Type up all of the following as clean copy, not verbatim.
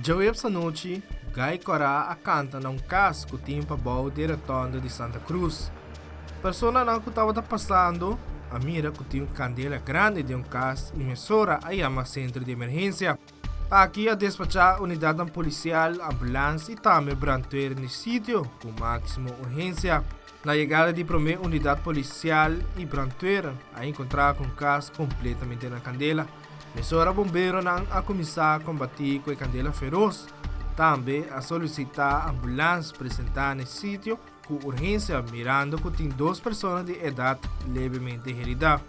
Djaweps anochi, Gai Kòrá a kanta na un kas ku tin pabou di e rotònde di Santa Cruz. Personanan ku tabata pasando a mira ku tin un kandela grandi den un kas i mesora a yama sentro di emergensia. Aki a despachá unidatnan polisial, ambulans i tambe brandweer n'e sitio ku máksimo urgensia. Na yegada di promé unidat polisial i brandweer a enkontrá ku un kas kompletamente na kandela. Mesora bomberonan a kuminsá kombatí ku e kandela feros. Tambe a solisitá ambulans presentá n'e sitio ku urgensia mirando ku tin dos persona di edat levemente heridá.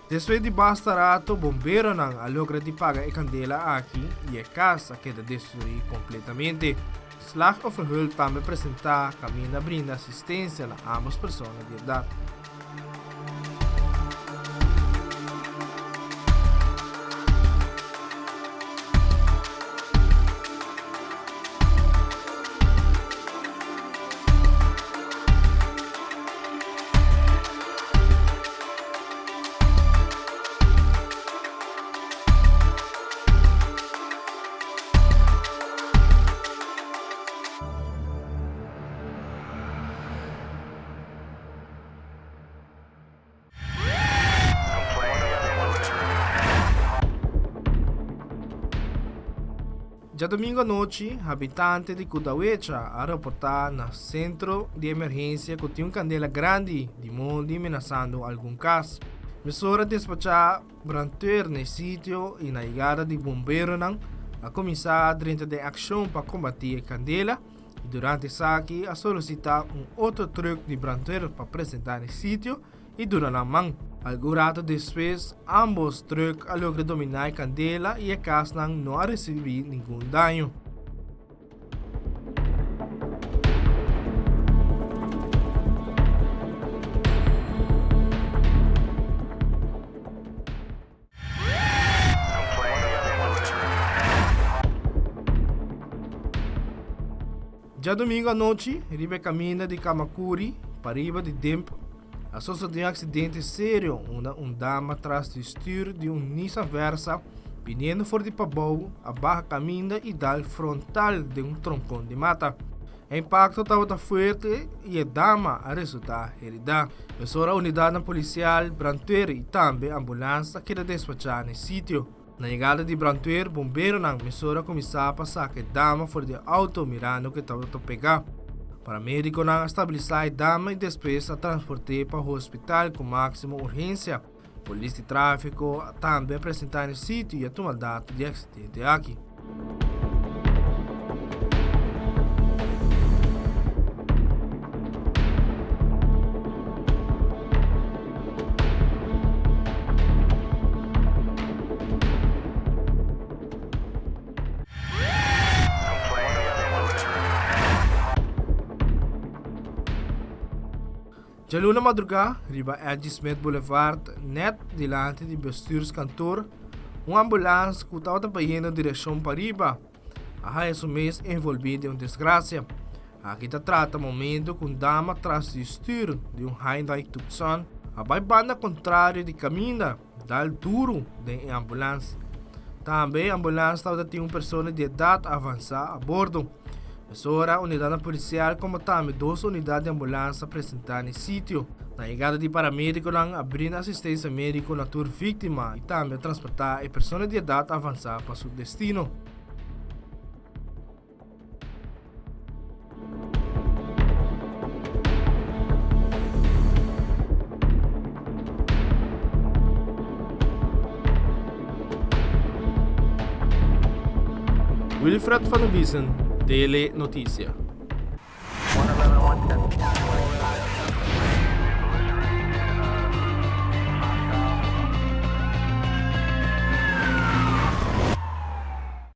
Despues di basta rato bomberonan a logra di paga e kandela aki i e kas a keda destruí kompletamente. Slachtofferhulp tambe presentá kaminda brinda asistensia na ámbos persona di edat. Djadomingo anochi, habitante di Kudawecha a raportá na sentro di emergensia ku tin un kandela grandi di mondi menasando algun kas. Mesora despachá brandweer na e sitio i na yegada di bomberonan a kuminsá drenta den akshon pa kombatí e kandela i durante esaki a solisitá un otro trùk di brandweer pa presentá na e sitio i duna nan man. Algun rato despues ámbos trùk a logra dominá e kandela i e kasnan no a risibí ningun daño. Djadumingu anochi, riba e kaminda di Kamakuri pariba di Dimp, a sosodé un aksidente serio unda un dama tras di stür di un Nissan Versa biniendo for di pabou a baha kaminda i dal frontal den un tronkon di mata. E impakto tabata fuerte i e dama a resultá heridá. Mesora unidatnan polisial, brandweer i tambe ambulans a keda despachá na e sitio. Na yegada di brandweer, bomberonan mesora a kuminsá pa saka e dama for di e outo mirando ku e tabata pegá. Paramedikonan a stabilisá e dama i despues a transport'é pa hospital ku máksimo urgensia. Polis di tráfiko tambe a presentá na e sitio i a tuma dato di e aksidente aki. Djaluna madrugá, riba Edgy Smith Boulevard, nèt dilanti di Bestuurskantoor, un ambulans ku tabata bayendo direkshon pariba a haña su mes envolví den un desgrasia. Aki ta trata momento ku un dama tras di stür di un Hyundai Tucson a bai banda kontrario di kaminda dal duru den e ambulans. Tambe e ambulans tabata tin un persona di edat avansá a bordo. Mesora unidatnan polisial komo tambe dos unidat di ambulans a presentá na e sitio. Na yegada di paramedikonan a brinda asistensia médiko na tur víktima i tambe a transportá e persona di edat avansá pa su destino. Wilfred van der Biesen, Tele Noticia.